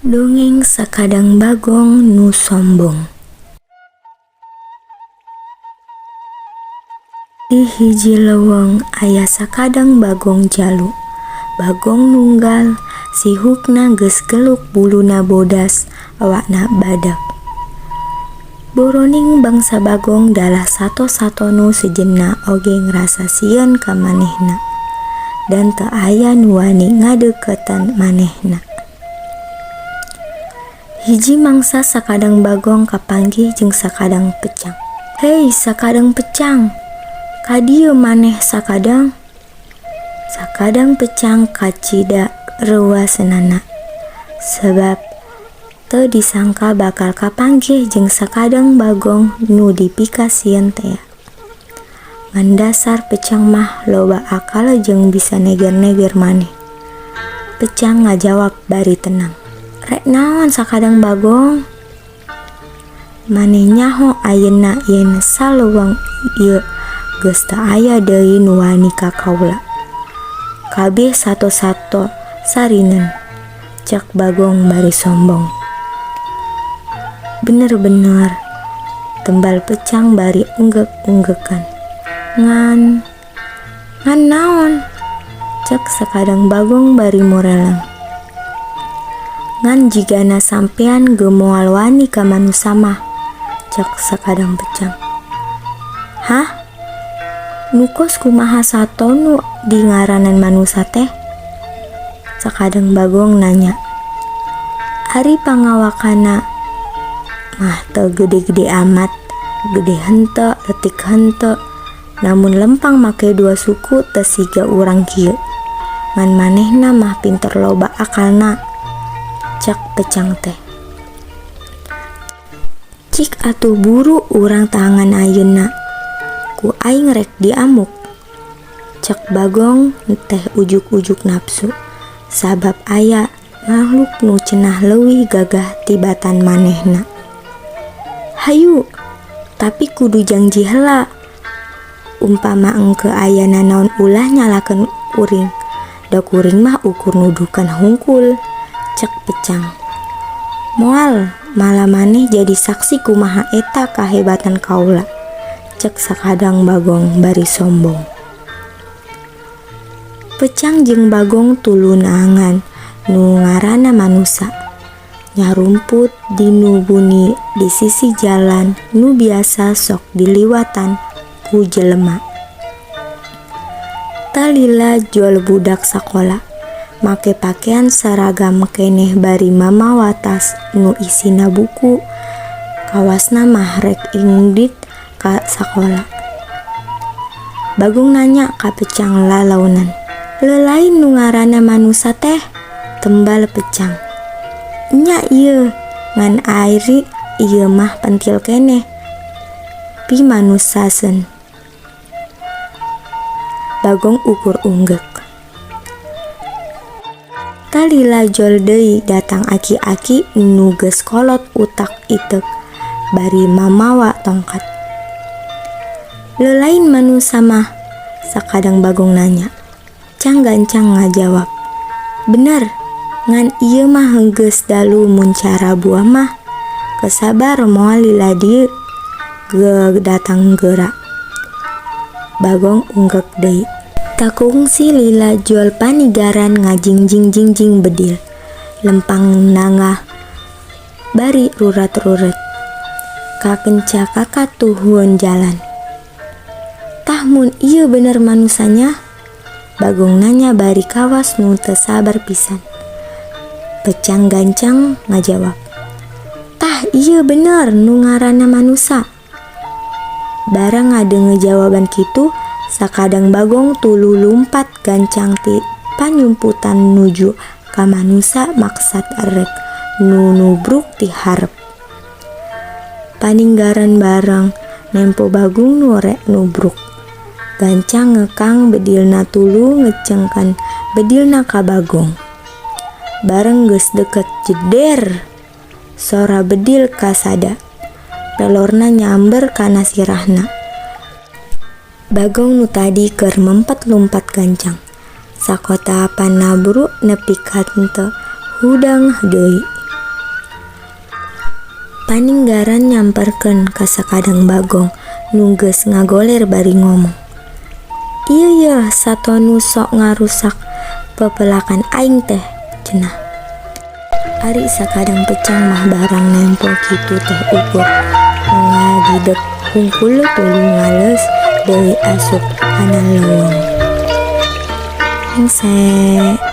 Dongeng Sakadang Bagong Nu Sombong. Di hiji leuweung aya sakadang bagong jalu. Bagong nunggal, sihukna geus geluk buluna bodas, awakna badag. Boroning bangsa bagong dalah sato-sato nu sejenna oge ngrasa sieun ka manehna dan teu aya nu wani ngadeuketan manehna. Hiji mangsa sakadang bagong kapanggih jeung sakadang pecang. "Hei sakadang pecang, ka dieu maneh sakadang?" Sakadang pecang kacida reuwaseunana, sebab teu disangka bakal kapanggih jeung sakadang bagong nu dipikasieun tea. Ngan dasar pecang mah loba akal jeung bisa neger-neger maneh. Pecang ngajawab bari tenang. "Rek naon sakadang bagong? Maneh nyaho ayeuna yen saleuweung ieu geus teu aya deui nu wani ka kaula. Kabeh sato-sato sarineun," cek Bagong bari sombong. "Bener-bener," tembal pecang bari unggek-unggekan. "Ngan, ngan naon?" cek sakadang bagong bari mureleng. "Ngan jigana sampean ge moal wani ka manusa mah," cek sakadang pecang. "Hah? Nu kos kumaha sato nu dingaranan manusa teh?" Sakadang bagong nanya. "Ari pangawakanna mah teu gede-gede amat, gede henteu, leutik henteu, namun lempang make dua suku teu siga urang kieu. Ngan manehna mah pinter loba akalna," cek pecang teh. "Cik atuh buru urang taangan ayeuna, ku aing rek diamuk," cek Bagong teh ujuk-ujuk nafsu, sabab aya makhluk nu cenah leuwih gagah tibatan manehna. "Hayu, tapi kudu jangji heula. Umpama engke aya nanaon ulah nyalahkeun kuring, da kuring mah ukur nuduhkeun hungkul," cek pecang. "Moal, malah maneh jadi saksi kumaha eta kahebatan kaula," cek sakadang bagong bari sombong. Pecang jeung Bagong tuluy neangan nu ngaranna manusa. Nyarumput di nu buni di sisi jalan nu biasa sok diliwatan ku jelema. Talila jol budak sakola, make pakean seragam keneh bari mamawa tas nu isina buku, kawasna mah rek indit ka sakola. Bagong nanya ka pecang lalaunan. "Leulain nu ngaranna manusa teh?" Tembal pecang. "Nya ieu, ngan ari ieu mah pentil keneh, pimanusaseun." Bagong ukur unggek. Talila jol deui datang aki-aki nu geus kolot utak-iteuk bari mamawa tongkat. "Leulain manusa mah?" Sakadang Bagong nanya. Cang gancang ngajawab. "Bener, ngan ieu mah geus dalu mun cara buah mah. Kesabar moal lila dieu ge datang geura." Bagong unggek deui. Takungsi lila jol panigaran ngajingjing-jingjing bedil, lempang nangah bari rurat-ruret. Kakenca kakatuhun jalan. "Tah mun ieu bener manusanya?" Bagong nanya bari kawas nu teu sabar pisan. Pecang gancang ngajawab. "Tah ieu bener nu ngaranna manusa." Barang ngadenge jawaban kitu, sakadang bagong tuluy lumpat gancang ti panyumputan nuju ka manusa maksad rek nu nubruk ti hareup. Paninggaran bareng nempo Bagong nu rek nubruk. Gancang ngekang bedilna tuluy ngecengkeun bedilna ka Bagong. Bareng geus deket, jeder! Sora bedil kasada. Pelorna nyamber kana sirahna. Bagong nu tadi keur mempet lumpat gancang. Sakota panabruk nepi ka henteu hudang deui. Paninggaran nyamperkeun ka Sakadang Bagong nu geus ngagoler bari ngomong. "Ieu yeuh sato nu sok ngarusak pepelakan aing teh," cenah. Ari Sakadang Peucang mah barang nempo kitu teh ukur ngagideg hungkul tuluy ngaleus deui asup kana leuweung. Hengse.